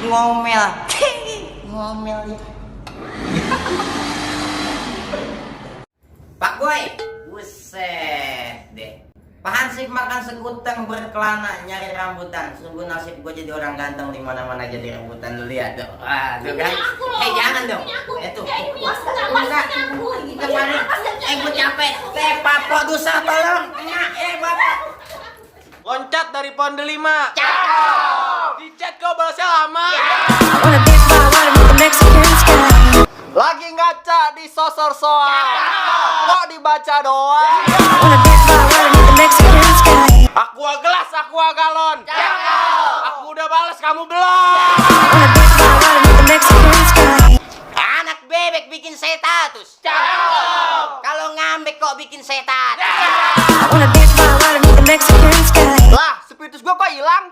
Ngomel. Ngomel ya. Pak Boy, buset deh. Pak Hansip makan sekuteng berkelana nyari rambutan. Sungguh nasib gue jadi orang ganteng di mana-mana jadi rambutan dulu ya, tuh. Ah, tuh kan. Jangan dong. Tuh. Enggak. Kemarin gue capek. Papa dosa tolong. Bapak. Loncat dari pohon delima. Cakep. Di chat kau balasnya lama. Lagi ngaca di sosor soal. Kok dibaca doang? Aqua gelas, aqua galon. Aku udah balas, kamu belum. Anak bebek bikin status. Kalau ngambek kok bikin setan. Lah, spiritus gua pak hilang.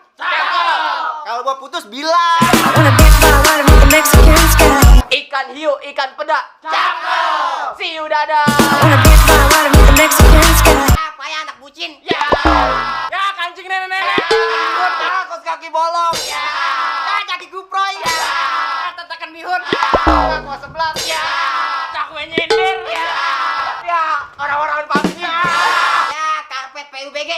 Kalau gua putus bilang. Ikan hiu, ikan peda. Siu dadah. Apa ya anak bucin? Ya, kancing nenek-nenek. Kos kaki bolong. Kaki kuproy. Tatakan bihun. Kuah sebelas. Cakwe nyindir. Ya, orang-orang pasti. Ya, karpet PUBG.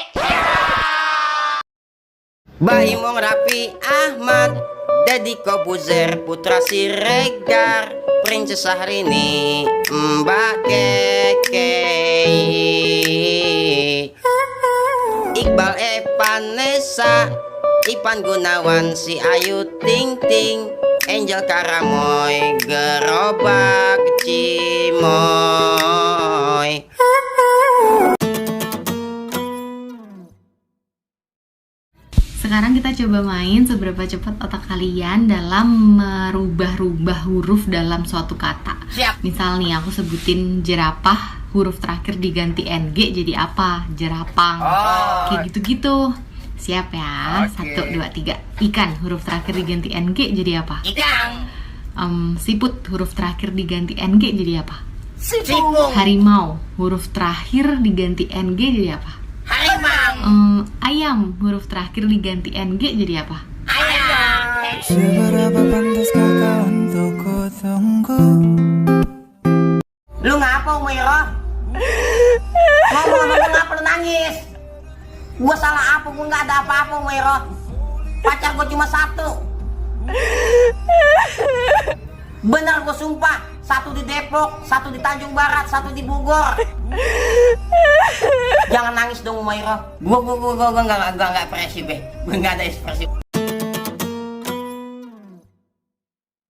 Baimong Raffi Ahmad, Deddy Kobuzer, Putra Siregar, Princess Syahrini, Mbak Keke, Iqbal Evanessa, Ipan Gunawan, Si Ayu Ting Ting, Angel Karamoy, Gerobak Cimoy. Sekarang kita coba main seberapa cepat otak kalian dalam merubah-rubah huruf dalam suatu kata. Siap. Misal nih aku sebutin jerapah, huruf terakhir diganti NG jadi apa? Jerapang. Kayak gitu-gitu. Siap ya? Oke. 1, 2, 3. Ikan, huruf terakhir diganti NG jadi apa? Ikan. Siput, huruf terakhir diganti NG jadi apa? Sipung. Harimau, huruf terakhir diganti NG jadi apa? Harimau. Ayam, huruf terakhir diganti NG jadi apa? Ayam. Seberapa pantaskah kau untuk ku tunggu? Lu ngapa Umairah? Ngomong sama gue ngapa lu nangis? Gua salah apa? Gua nggak ada apa-apa Umairah. Pacar gua cuma satu. Benar gua sumpah. Satu di Depok, satu di Tanjung Barat, satu di Bogor. Jangan nangis dong Umairah. Gua nggak ekspresif. Gua nggak ada ekspresif.